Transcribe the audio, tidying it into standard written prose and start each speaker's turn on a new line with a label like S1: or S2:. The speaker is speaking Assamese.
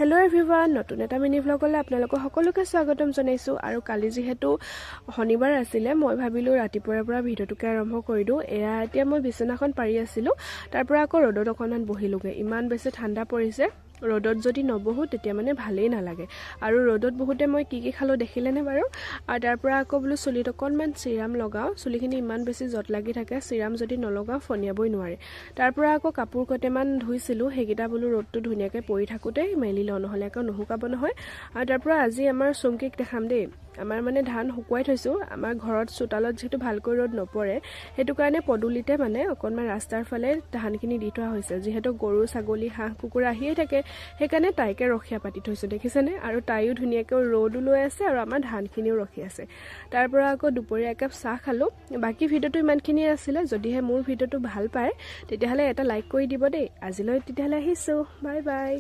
S1: হেল্ল' এভৰিৱান, নতুন এটা মিনি ভ্লগলৈ আপোনালোকক সকলোকে স্বাগতম জনাইছোঁ। আৰু কালি যিহেতু শনিবাৰ আছিলে, মই ভাবিলোঁ ৰাতিপুৱাৰে পৰা ভিডিঅ'টোকে আৰম্ভ কৰি দিওঁ। এয়া এতিয়া মই বিচনাখন পাৰি আছিলোঁ, তাৰ পৰা আকৌ ৰ'দত অকণমান বহিলোঁগৈ। ইমান বেছি ঠাণ্ডা পৰিছে, ৰ'দত যদি নবহোঁ তেতিয়া মানে ভালেই নালাগে। আৰু ৰ'দত বহোঁতে মই কি কি খালোঁ দেখিলেনে বাৰু? আৰু তাৰ পৰা আকৌ বোলো চুলিত অকণমান চিৰাম লগাওঁ। চুলিখিনি ইমান বেছি জট লাগি থাকে, চিৰাম যদি নলগাওঁ ফনিয়াবই নোৱাৰে। তাৰ পৰা আকৌ কাপোৰ কেইটামান ধুইছিলোঁ, সেইকেইটা বোলো ৰ'দটো ধুনীয়াকৈ পৰি থাকোঁতে মেলি লওঁ, নহ'লে আকৌ নুশুকাব নহয়। আৰু তাৰ পৰা আজি আমাৰ চুমকিক দেখাম দেই। আমাৰ মানে ধান শুকুৱাই থৈছোঁ। আমাৰ ঘৰত চোতালত যিহেতু ভালকৈ ৰ'দ নপৰে, সেইটো কাৰণে পদূলিতে মানে অকণমান ৰাস্তাৰ ফালে ধানখিনি দি থোৱা হৈছে। যিহেতু গৰু, ছাগলী, হাঁহ, কুকুৰা আহিয়ে থাকে, সেইকাৰণে তাইকে ৰখীয়া পাতি থৈছোঁ, দেখিছেনে? আৰু তাইও ধুনীয়াকৈ ৰ'দো লৈ আছে আৰু আমাৰ ধানখিনিও ৰখি আছে। তাৰ পৰা আকৌ দুপৰীয়া একাপ চাহ খালোঁ। বাকী ভিডিঅ'টো ইমানখিনিয়ে আছিলে। যদিহে মোৰ ভিডিঅ'টো ভাল পায়, তেতিয়াহ'লে এটা লাইক কৰি দিব দেই। আজিলৈ তেতিয়াহ'লে আহিছোঁ, বাই বাই।